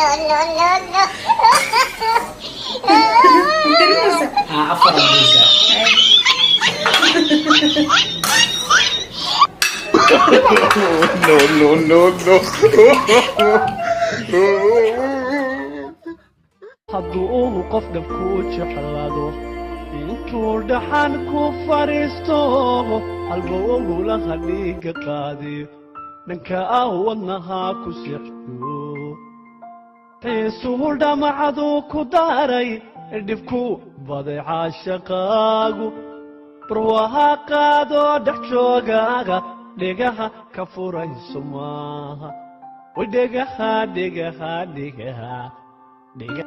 No, no, no. Tirinaysa? Ah, afar aan geysaa. No, no, no, no. Hadduu uu qof dhabku jeclaado, intuu dhaxan ku fadhiisto, halba ogulaha dhiiga qaadi, dhanka ah wadnaha ku seexdo, xiisuhu dhamacdu ku daaray, dhibku baday caashaqaagu, barwaha qaado dhex joogaaga, dhegaha ka furayso maaha, way dhegaha dhegaha dhegaha dhega.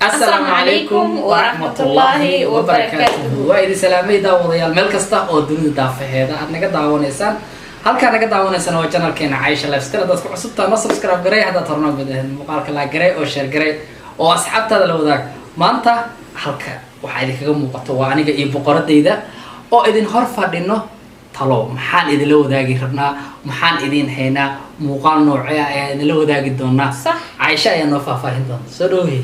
Asalaamu calaykum waraxmatullaahi wabarakaatuhu. Waa idin salaamay, daawadayaal, meel kasta oo dunida daafaheeda aad naga daawanaysaan. Halkaa naga daawanaysaan waa channelkeena Caisha Lifestyle. Haddaad ku cusubtahay, ma subscribe garay. Haddaad hornaa gudahan, muuqaalka laa garay oo share garay oo asxaabtaada la wadaag. Maanta halka waxaa idinkaga muuqato waa aniga iyo boqoradayda oo idin hor fadhino. Talo, maxaan idinla wadaagi rabnaa? Maxaan idin haynaa? Muuqaal noocee ah ayaa idinla wadaagi doonaa? Sax. Caisha ayaa noo faahfaahin doonta. Soo dhowey.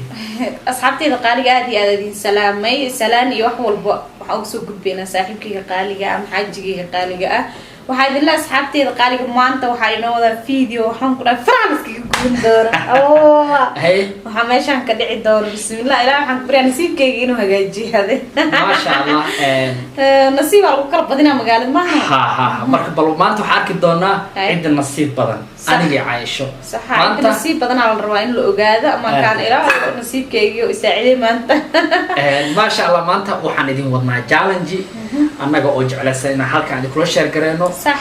Asxaabteyda qaaliga, aad iyo aad idin salaamay. Salaan iyo wax walba waxaan uga soo gudbaynaa saaxiibkayga qaaliga ah, maxaajigayga qaaliga ah. Waxaa idinla, asxaabteyda qaaliga, maanta waxaa inoo wadaa video. Waxaan ku dhahay farax iskaga guban doona, Allah. Hay. Waxaa meeshaan ka dhici doona, bismillah, ilaah waxaan ku baryaa nasiibkayga inuu hagaajiyo. Maasha Allah. Nasiibaa lagu kala badinaa magaalada, maaha? Ha ha ha, marka bal maanta waxaan arki doonaa Hay. cidda nasiib badan. Sax. Anigii Caaisho. Saxa, inta nasiib badanaa la rabaa in la ogaado ama kaan ilaah nasiibkayga isaaciday maanta. Maasha Allah, maanta waxaan idin wadnaa challenge annaga oo jeclaysan inaan halkaan idinkula share gareyno. Sax.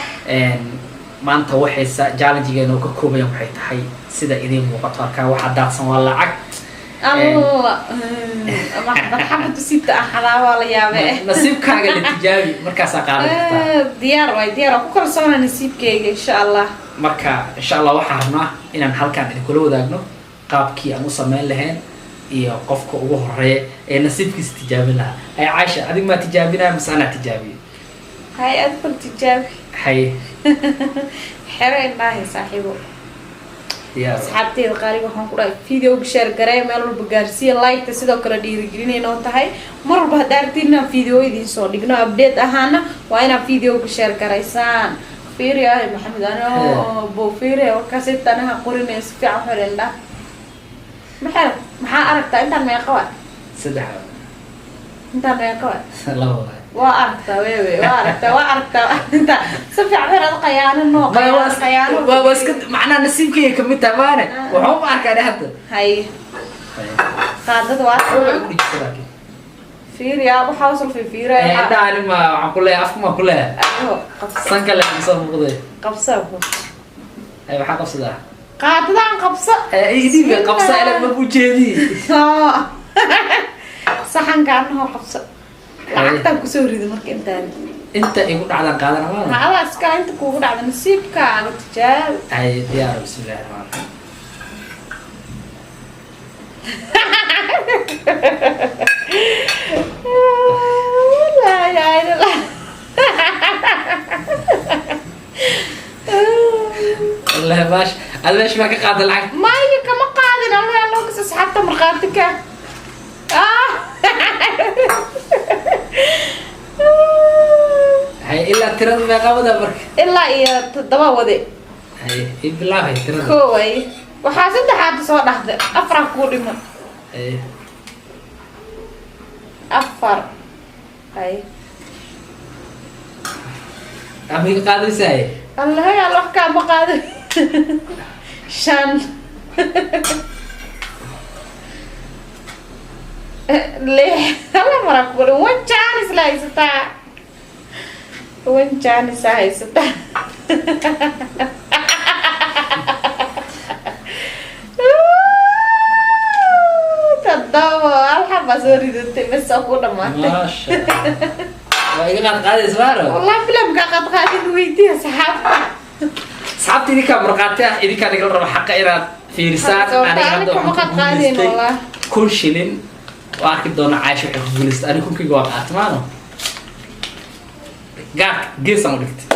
Maanta waxaysa challengegeena oo ka koobayan waxay tahay, sida idiin muuqato halkaan waxaa daadsan waa lacag. Allah, xabadu sita axadaa waa la yaabe. Nasiibkaaga la tijaabi, markaasaa qaadan kartaa. Diyaar waay, diyaar waa, ku kalsoona nasiibkayga, insha Allah. Marka insha Allah waxaan rabnaa inaan halkaan idinkula wadaagno qaabkii aan u sameyn lahayn iyo qofka ugu horeeya ee nasiibkiisa tijaabin lahaa. Hay Caisha, adig maa tijaabinaya mise anaa tijaabiyo? Hay, ad bal tijaabi. Hay. Xero indhaahay, saaxiibo. Diyaar. Asxaabteeda qaaliga, waxaan ku dhahay videoga share garee, meel walba gaarsiiya, like sidoo kale dhiirigelinay noo tahay. Mar walba haddaa aragtiin inaan video idiin soo dhigno, update ahaana waa inaad videoga share garaysaan. Fiiri ah, Maxamed, ano bo fiiri warkaas anaha qorinaya si fiican. Xor indha, maxaa aragtaa? Intaan meeqa wa? Saddex. Intaan meeqa wa? Laba waay. Waa aragtaa, wewe, waa aragtaa, waa aragtaa. Inta si fiican xor, ad qayaano noo. Maya, waa qayaano. Waa iska macnaha nasiibkayga kamid tahay maane. Waxaan u arkaa ani hadda. Hay, qaadada waa. Waxay ugu dhijisa laakiin. Fiiriya, waxaa usul fiiriya. Indhaha ani ma waxaan ku leeyahay, afka maa ku leeyahay. Ayo, qabsa. Sanka le soo muuqday. Qabsa. Hay, waxaa qabsadaa? Qaadadaan qabsa. Idinka qabsa ila ma ujeedi. Saxanka anahoo qabsa, lacagtaan kusoo rida marka intaan. Inta igu dhacdaan qaadana maana. Adaa iska, inta kuugu dhacda nasiibkaaga tijaabi. Hay, diyaar. Bismillahi raxmaan raxiim. Laa ilaaha illallah. Wallahi maash ad meesha maa ka qaada lacag? Maya, kama qaadin. Allah Allah kas, asxaabta markhaati ka ah. Hay, ilaa tirada meeqa wadaa marka? Ilaa iyo toddoba wade. Hay, ii bilaabay tirada. Kooway, waxaa saddexaad soo dhahday, afaraa kuu dhiman. Hay. Afar, hay. Amiga qaadaysaay. Allah alla, wax kaama qaadin. Shan, lix, alla maraa kugu dhiman. One chance la haysataa, one chance aa haysataa. Toddoba, alxaba soo ridatay, bas oo ku dhamaatay. Maasha Allah, waa iga qaad qaadaysa maano. Wallahi filimka qaad qaadin, weydiiya saxaabta. Asxaabta, idinkaa markhaati ah, idinkaa nagala raba xaqa inaad fiirisaan. Sababta aniga hadda aniga kuma waxaan ku qaad qaadin, guulaystay wallah. 1000 shilin. Waa arki doona Caasha waxay ku guulaystay. Aniga kunkayga waa qaatmaano. Gaarka geesaan u dhigtay.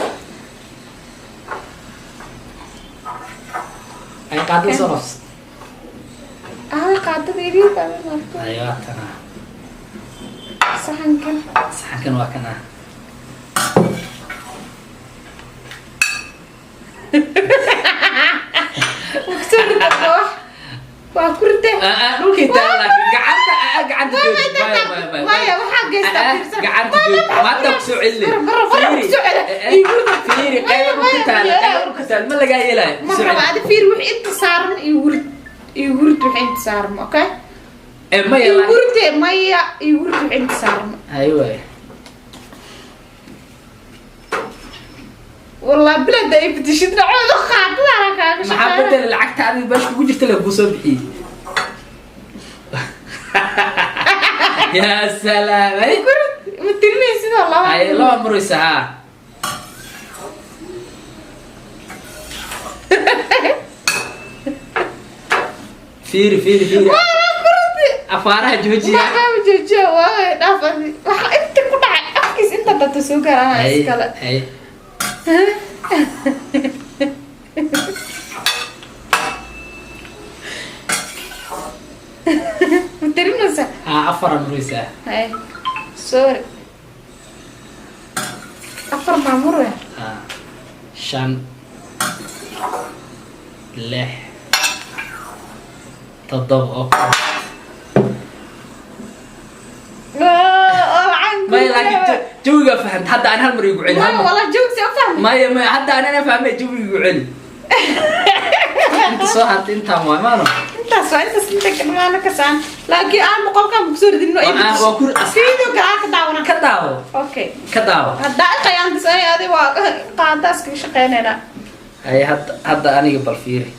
Ay, qaadada soo qabso. Aawe qaadada iriida? Ay, waa tana. Saxankan. Saxankan waa kana. Kusoo rida wax waa ku ride. Dhulkay taala, laakiin gacanta gacanta jooji. Maya, maya, maya. Maya, waxaa geystaa fiirsan. Gacanta jooji, maanta kusoo celin. Bara, bara, kusoo celi. Ii hurda. Fiiri. Maya, Qayba dhulka maya, taala. maya. Qayba dhulka taala ma lagaa yeelayo. Ma Kusoo raba. celi. Adi fiir, wix inta saaran iyo hurid iyo hurid, wix inta saaran, okay? Maya. Iyo Laakiin hurde, maya, iyo hurid wix inta saaran. Ay waay. Wallah bilada ay bedeshid dhacooda qaadadaana kaaga Maxaa shaqeynaya. Bedel lacagta adiga meesha kugu jirta la kuu soo bixiyey. Yaa salaam, ay. Hurid ma tirinaysid oo laba? Ay, laba maraysa haa. Fiiri, fiiri, fiiri. Waa kurdi. Afaaraha joojiya. Maxaa joojiya? Waa dhaaf adi. Waxa inta ku dhacay afkiis inta data soo gaarana. Ay. Iskale. Ay. Ma tirinaysa? Haa, afara maraysaa. Hay, sorry, afar maamur we. Haa, shan, lix, toddoba oo maya, laakiin jawigaa fahamta hadda. Aan hal mar igu celi, hal maya mar. Wala joogsi u fahmi. Maya, maya, hadda anana fahmay. Jawiga igu celi. Inta soo hartay intaan waay maano. Intaas waa intaas, inta kadhamaana kasaan, laakiin aan boqolkaan kusoo ridino. Waa ku Video kale aan ka daawana. Ka daawo. Okay. Ka daawo. Haddaa qayaantis ani adi waa qaadaas kaga shaqeynayna. Hay, hadda, hadda aniga bal fiiri.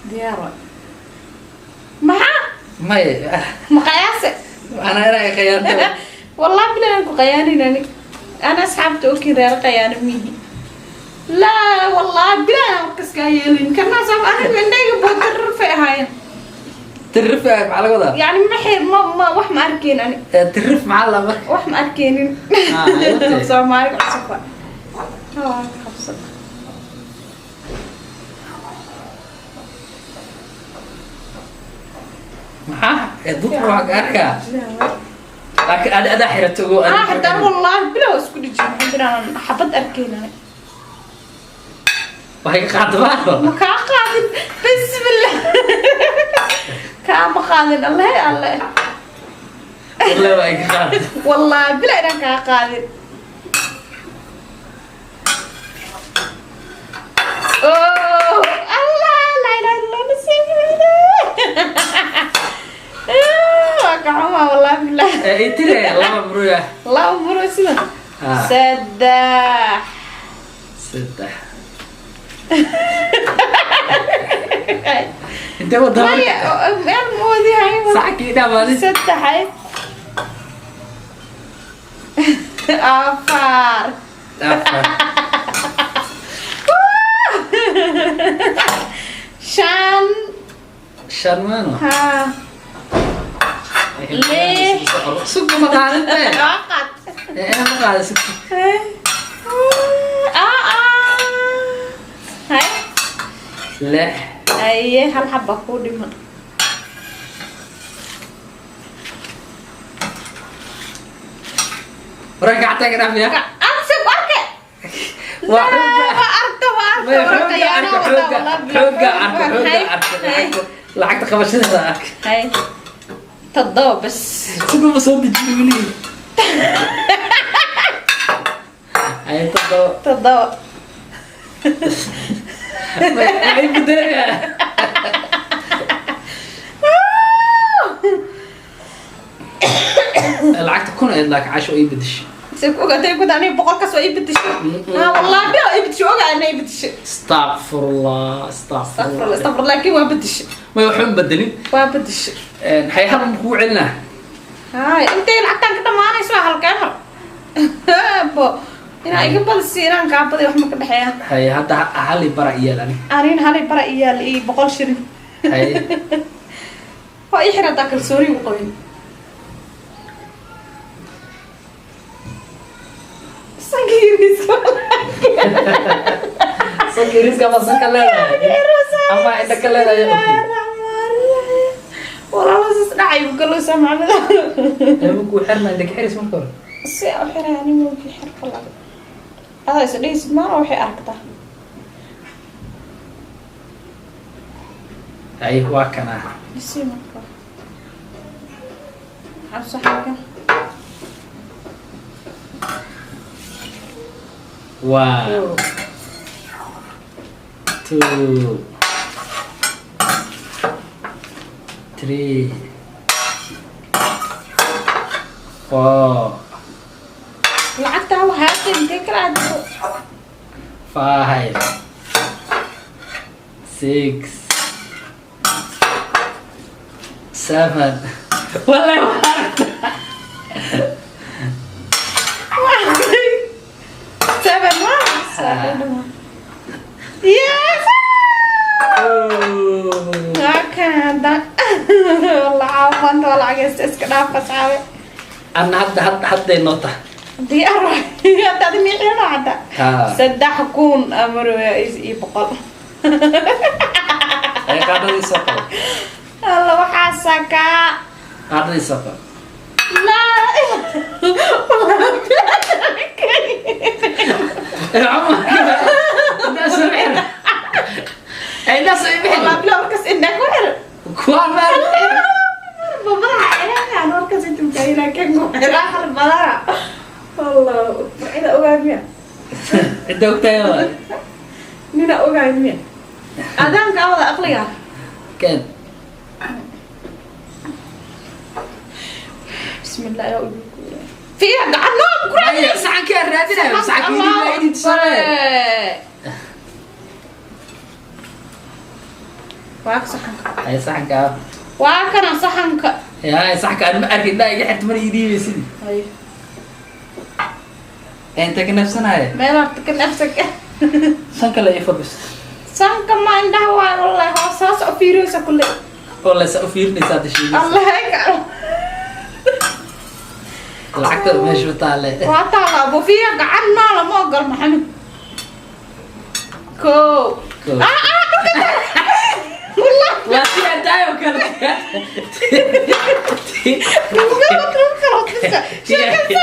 Diyaar waay. Maxaa? Maya. Ma qayaase? Anaa inaa khiyaanto. Wallahi bilan ku qayaanin ani. Ana asxaabta ogin reer qayaano mihi. Laa wallahi bilan kaskaa yeelin kana saab aniga indhayga boodarfay ahaayeen. Tirif maxaa laga wadaa? Yani ma ma wax ma arkeen ani. Tirif maxaa la marka? Wax ma arkeenin. Ah, ayate. Soomaaliga cusub waa. Ah, qabso. Maxaa dadku waa ka arkaa, laakiin adi adaa xirato go. Ah, haddana wallahi bilow isku dhijin waxaan jiraan xabad arkeen ani. Waxay ka qaadamaano. Ma kaa qaadin, bismillah, kaama qaadin, alle alle. Wallahi waa iga qaad. Wallahi bila inaan kaa qaadin. Oh Allah, la ilaha illa Allah, nasiibeyda waa ka xumaa, wallahi billah. Itire laba muruya. Laba muro sida. Ah. Saddex. Saddex intee wada? Maya, meel ma wadihay. Sackii dhamaadi. Saddex, afar. Afar. Shan. Shan maano. Ha. Lix. Sug, ma qaadinte. Waa qaad. Ma qaadin, sug. Ah ah, hay. Lix. Aye, hal xaba kuu dhiman. Warka gacanta ka dhaaf ya. Anse ku arke. Waa xooga. Waa aragta, waa aragta. Maya, xooga arka, xooga, xooga arka, xooga arka, lacagta, lacagta qabashadeeda arka. Hay, toddoba bas. Suguma soo dejiyo weli. Ay, toddoba. Toddoba. Ay, bedelaya. Lacagta kun ayd, laakiin casho ii bedeshay. Se ku ogaatay ku aniga boqolkaas waa ii bedeshay. Ha, wallahi bila ii bedeshay, ogaa ana ii bedeshay. Astaqfirullah. Astaqfirullah. Astaqfirullah. Astaqfirullah, laakiin waa bedeshay. May waxba bedelin. Waa bedeshay. Hay, hal ma kugu celinaa? Hay, intay lacagtaan ka dhamaanayso waa halkee mar bo inaa iga badisi inaan kaa badiy wax ma ka dhexeeyaan. Hay, hadda hali bara iyaal ani. Anin halay bara iyaal iyo 100 shilin. Hay. Waa ii xir haddaa kalsooni ugu qabin. Sankiiriska. Sanka yariiska ama sanka leedahay ama inta ka leedahay, okay. Walaalo, sas dhacay buu galowsaa, Maxamed. Ee kuu xirna, inta ka xiris marka hore. Si u xiray ani mulki xirka laga adaa is dhigaysid maana waxay aragtaa. Ay, waa kana. Isi marka cabso xagga. One, two, three, four, Lacagtaa waxaa intee kala aadso? 5, 6, 7. Wallahi waa aragtaa. Seven, one, yes. Oh. Waa lacag maanta, waa lacagaysta, iska dhaaf, asxaabe. Anna hadda hadda hadday noo tahay. Diyaar waay hadda, adi miixino hadda. Ha. 3000 amar iyo 100. Ay, qaadadii soo qabo. Alla, waxaasaa kaa. Qaadadii soo qabo. Laa. Eh, cumar. Intaas soo bixin. Eh, intaas soo bixin. Walaa bila warkas indhaa ku xir. Kuwaan ma Madaxa xiraan warkas intuu kaayina kan ku xiraa hal badana. Wallah, cida ogaay miya? Cidda ogtahay waa. Nina ogaay miya? Adaanka wada aqliga. Keen. Bismillah, yaa ugu fiira gacan noo ku. Maya, saxankaa raadinayo. Saxanka idin baa idin tusaale. Waa ka saxanka. Ay, saxanka. Waa kana saxanka. Yaa, saxanka aan ma arkin, indhaha iga xirta, mana ii dhiibaysid. Ay. Ee, inta ka nafsanaya. Meel horta ka nafsaka. Sanka la ii fadhiso. Sanka ma indhaha waay, wallahi hoos hoos u fiiriyeysa kulle. Oo la sa u fiirinaysaa hadda sheegaysa. Allah ka. Lacagta meesha taale. Waa taala bufiya, gacan nool ma ogol, Maxamed. Koo. Koo. Ah ah, dhulka. Wallah. Waa si hadaayo kale. Dhulka, dhulka, dhulka. Sheekada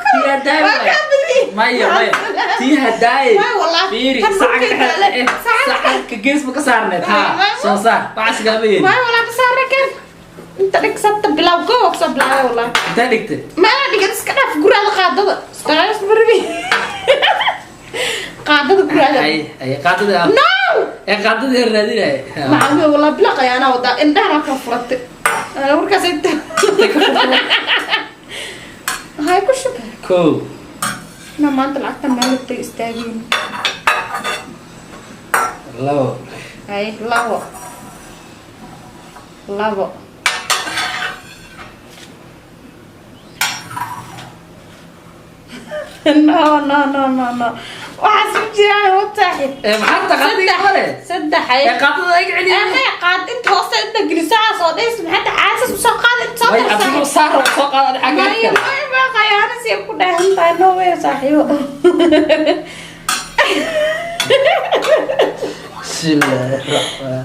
Tii hadaayo. Waa kaa badiyey. Maya, maya, tii hadaaye. Maya, wallahi. Fiiri. Tan saxanka dhulka taale. Saxanka. Saxanka gees ma ka saarneed ha? Maya. Soo saar, waxaas gaama yeeli. Maya, wallah, basaare kan. Inta dhigsata bilaw, koo soo bilaabay, wallah. Intaa dhigtay? Ma dhigan, iska dhaaf guraada qaadada. Stress barbi. Qaadada guraada. Ay ay, qaadada ah. No! Ee, qaadada ee raadinaya. Maxamed, wallah bila qayaana wadaa, indhaha kala furatay. Ana markaas inta. Hay ku shub. Kow. Na maanta lacagta meel intay istaageen. Labo. Hay, labo. Labo. No, no, no, no, no. Waxaas ma jiraan, wa saaxiib. Ee, maxaa taqaanay male? Saddex ay. Ee, qaadada iga celiya. Ee, qaad inta hoosta inta gelisaas oo dhees, maxay tahay caasas usoo qaad inta soo Way darsaa. adigu saar oo soo qaad adiga xagga Maya, kale. maya, ma qayaana si ay ku dheehan tahay, no way, saaxiibo. Bismillaahi raxmaan.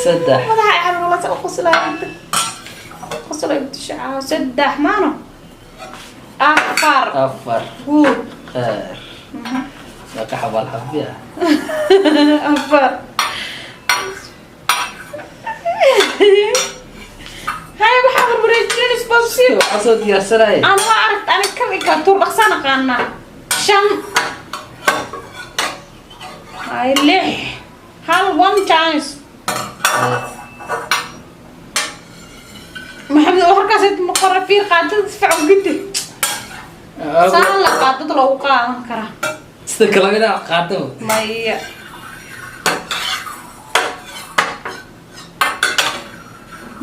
Saddex. Madaxa ay xanuunla sa qoslay inta. Qoslay inta shacaa saddex maano. Afar. Afar. Good. Qaar meeqa xabaal xabi ah? Afar. Hay, waxaa warwareejinay sponsor. Waxaa soo diyaarsanaya. Aan waa aragt aniga kan ikala tuur dhaqsaan aqaanaa. Shan. Hay, lix. Hal, one chance. Maxamed oo halkaas inta ma qora, fiir qaadada si fiican u gidi. Saan la qaadada loogu qaadan karaa. Sida kala mid ah qaadaba. Maya.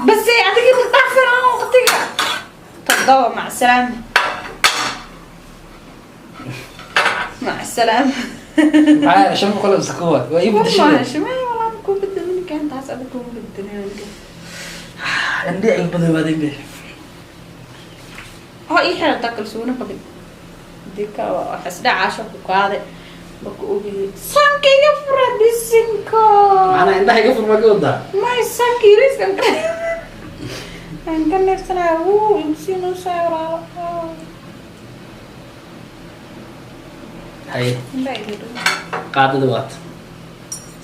Bas adiga ma dhaafin waqtiga. Toddoba, mac salaama. Mac salaama. Maxaa 500 mise kuwa waa ii bedeshay? Maasha, maya, walaa ma kuu bedelin kan taas, adiga kuma bedelin. Indhihi iga badbaadin be. Oo ii xirataa kalsooni qabin. Dika wax isdhacaasho ku qaade marka ogyahay sanka iga fura bisinko. Macnaa indhaha iga furma ka wadaa? May, sanka yariiskan aan ka neefsanaya wuu imsiinuusaa walaalo. Haye. Indhaha iga dhow. Qaadada waata,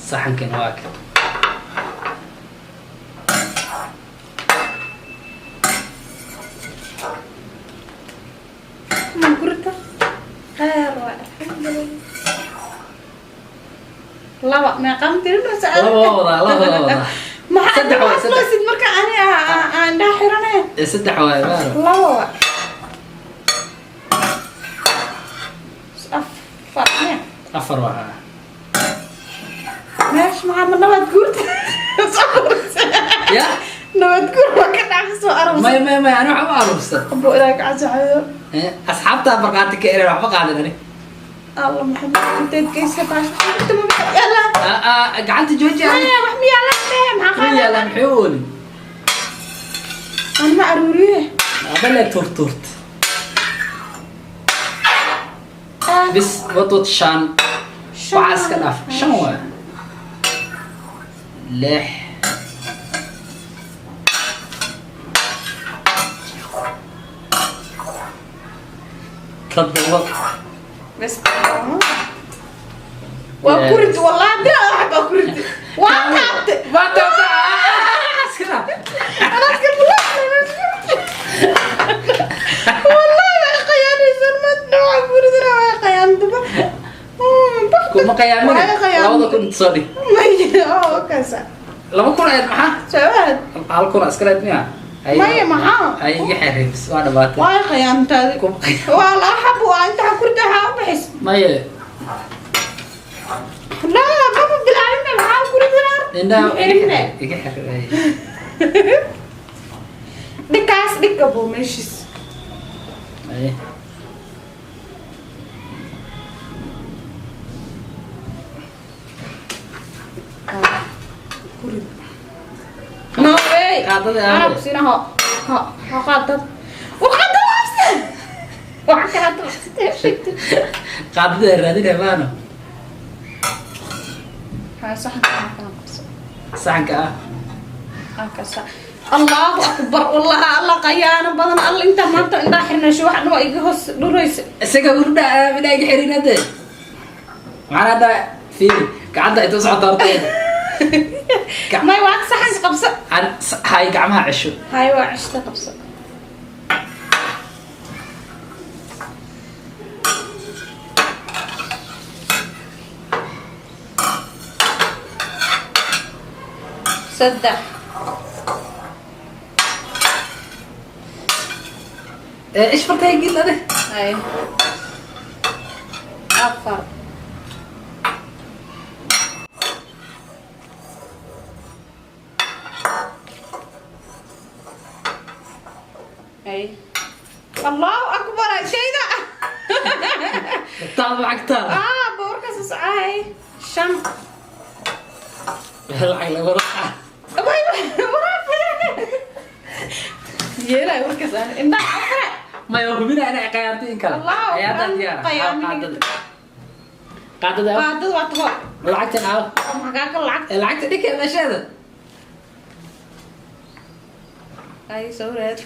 saxankana waa ka. Ma gurta khayr waa, alxamdulilah. Laba meeqaan tirinaysa? Laba waa wadaa, laba waa wadaa. Maxaa? Saddex waay, saddex. Hadloosid marka ani aan indhaha xiranaya. Ee, saddex waay maaro. Laba waa afar miya? Afar waa. Meesha maxaa ma nabad guurta Ya. Nabad guur waa ka dhaca soo aroorsan. May, may, may, ani waxba ma aruursan. Abo ilaa ka casaxayo. Eh, asxaabtaa markhaati ka ereen, waxba qaadan ani. Alla maxamed, inteed geysa baash inta ma yalla. Ah, ah, gacanta jooji ani. Maya, wax miyaa la dheh maxaa? Ma yaala. Qaadan. Maxay u oolin? Aan ma aruuriye. Adale tuurtuurt bis wadwad shan waxaa iska dhaaf, shan waa, lix. Toddoba. Bas waa kurid, wallahi bilaa wax baa kurid, waa taabte. Waa taabta. Ah, iska dhaaf. Anaa iska wallahi way khiyaanaysan, ma nooca kuridina way khiyaantaba. Kuma qayaamina. 2000 soo dhig. Maya, oo kasa. 2000 ayd maxaa? Jawaad. 1000 iska leed miya? Maya, maxaa? Ay, iga xeray bis, waa dhamaatay. Way khiyaantaadi. Kuma khiyaam. Waa la xab, waa inta kurida waxaa u bixis. Maye. La maba bilaabin, maxaa kuridina? Indhaha xirine. Iga xeray. Dhigkaas dhigka buu meeshiis. Ay. Kurid, no way. Qaadada aade. Arab sina ho ho ho, qaadad qaadad wax kala dabsatay sheegtay. Qaadada raadinaya maano. Ha, saxanka kan qabso. Saxanka ah. Halkaas. Allahu akbar, wallahi alla qayaano badan alla inta maanta indhaha xirnayso wax dhan waa iga hoos dhuraysa. Isaga hurda midhaa iga xirin hadde. Maxaan hadda fiiri gacanta inta socota horta. May, waa saxanka qabso. Aan hay gacmaha cesho. Hay, waa ceshta, qabso. Saddex. Ee, ish fartay gil ade. Hay, afar. Hay, allahu akbar, shayda. Taada lacagtaada. Ah, boorkaas socay, shan. Lacag laga wada. Yeelay warkaas aan indhaha afre. Maya, hubina inay qayaantay in kale. Allahu Ayaadaan akbar. diyaara. Qiyaamin. Qaadada. Qaadada. Qaadada waa taho. Lacagtan aaw. Maxaa ka lacag? Ee, lacagta dhigka meesheeda. Ay, soo reed.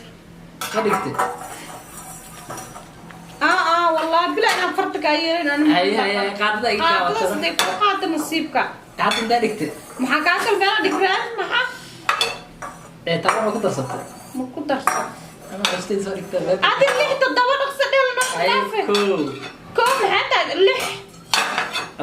Ma dhigtay? Ah ah, wallahi bila inaan farta kaa yeelin ana. Hay, hay, hay, qaadada iga qaadada. qaadada. Siday ku qaada nasiibka. Hadda intaa dhigtay. Maxaa kaa kal meela dhigraan maxaa? Ee, taban ma ku darsatay? Ma ku darsan. Ama hoosteeda soo dhigtay. Adi lix, toddoba, dhaqso dhel no. Ay. Dhaafe. Kow. Koo, maxaa tahay? Lix,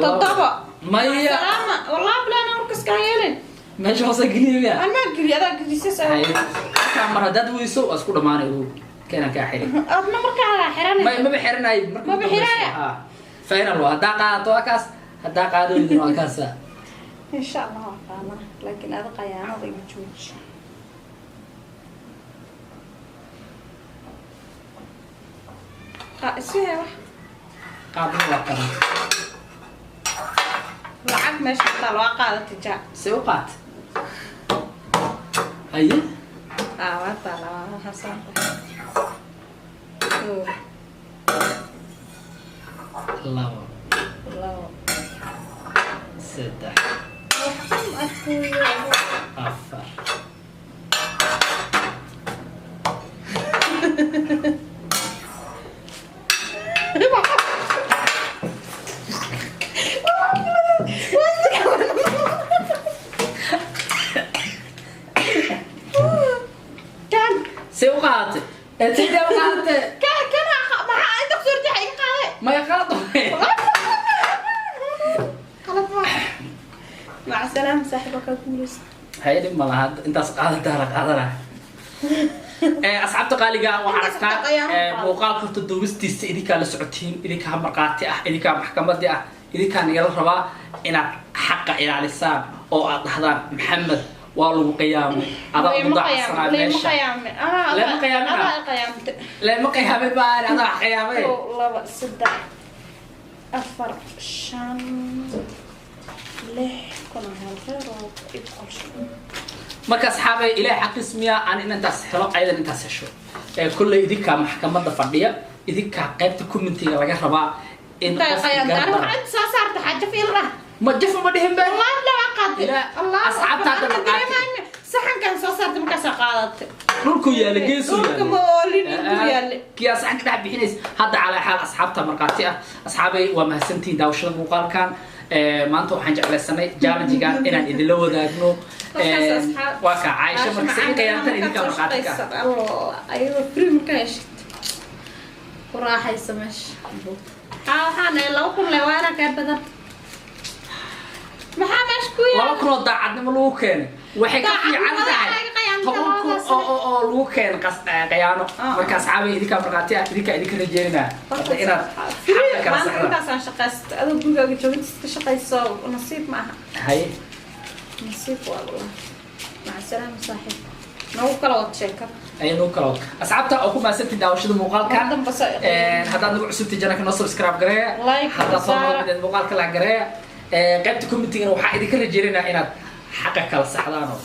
toddoba. Maya. Salaama, wallahi bila inaan warkas kaa yeelin. Meesha hoose geliya miya? Anaa geliya, adaa gelisay. Hay, markaa mar haddaad weyso waa isku dhamaanay, ogow. Keenan kaa xiray. Adna markaa xiranay. May, maba xiranayo marka. Maba xiranayo? Ah, final waa haddaa qaadato waa kaas, haddaa qaado weydina waa kaasa. Insha allah waa qaadana, laakiin ada qayaanada iga jooji. Isu hee wax. Qaadada waa kana. Lacag meesha taal waa qaadatay ja. Se u qaat haye. Ah, waa taala, waa hasan. Kow. Labo, labo, saddex, waxaan arkayo. Afar. Kan. See u qaadatay? Ee, sidee u qaadatay? Kan kana maxaa inta ku suurtay iga qaaday? Maya, qalad waay. Qalad ma. Maca salaama, saaxiiba, kaa guuleysa. Haye, dhib ma laha, intaas qaadataa la qaadanaa. Asxaabta qaaliga ah, waxaa Intaas aragtaa qayaano qaado. Muuqaalka horta duubistiisa idinkaa la socotiin, idinkaa markhaati ah, idinkaa maxkamadii ah, idinkaa nagala rabaa inaad xaqa ilaalisaan oo aad dhahdaan Maxamed waa lagu qiyaamay, adaa ugu daacsanaa Lama meesha. qiyaamay. Lama qiyaamin ah? Adaa qiyaamtay. Lama qiyaamin baan, adaa wax qiyaamay. Kow, laba, saddex, afar, shan, lix, kuna hel khayr oo iyo 100 shilin. Marka asxaabay, Ilaahay xaqiis miyaa aan in intaas helo, ayadan intaas hesho? Kolley idinkaa maxkamadda fadhiya, idinkaa qaybta commentiga laga rabaa in Intay qofka qiyaamtay aniga. gardaran. Waxaa inta soo saarta xaajo fiilra. Ma jafa, ma dhihin be. Wallahi la qaaday. Allah, asxaabta hadda Akbar, markhaati. dareemayo. Saxankan soo saartay markaasaa qaadatay. Dhulku yaala, geesuu. Dhulka ma oolin, dhulku yaale. Kii saxanka dhex bixinays hadda. Calaa xaal, asxaabta markhaati ah. Asxaabay, waa mahadsantihiin daawashada muuqaalkan. Maanta waxaan jeclaysanay challengegan inaan idinla wadaagno. Markaas Waa kaa Caaisha, marka si qiyaamtan idinkaa markhaati ka ah. Allah, ayadoo free markaa heshid ku raaxaysa meesha. Haa, waxaan dhahay 2000 le waa inaa kaa badan. Maxaa meesha ku yaala? 2000 oo daacadnimo lagu keenay waxay ka fiican Daacadnimada tahay ay qiyaamta 10,000 labadaas. oo lagu keenay khiyaano. Ah. Marka asxaabay, idinkaa markhaati ah, idinkaa idinka rajeynaa hadda inaad Free, xaqa kala maanta saxdaan. Intaasaan shaqaysta, adoo gurigaaga joogin iska shaqayso, nasiib ma aha. Haye. Nasiib waa Allah. Maca salaama, saaxiib, nagu kala wad sheekada. Ayay nagu kala wad. Asxaabta oo ku mahadsantihiin daawashada muuqaalkan. Mar dambe soo Haddaad nagu cusubtay, channelka noo subscribe gareeya. Like Haddaad soo saara. noqdeen, muuqaalka la gareeya. Qaybta commentigana waxaa idinka rajeynaa inaad xaqa kala saxdaan oo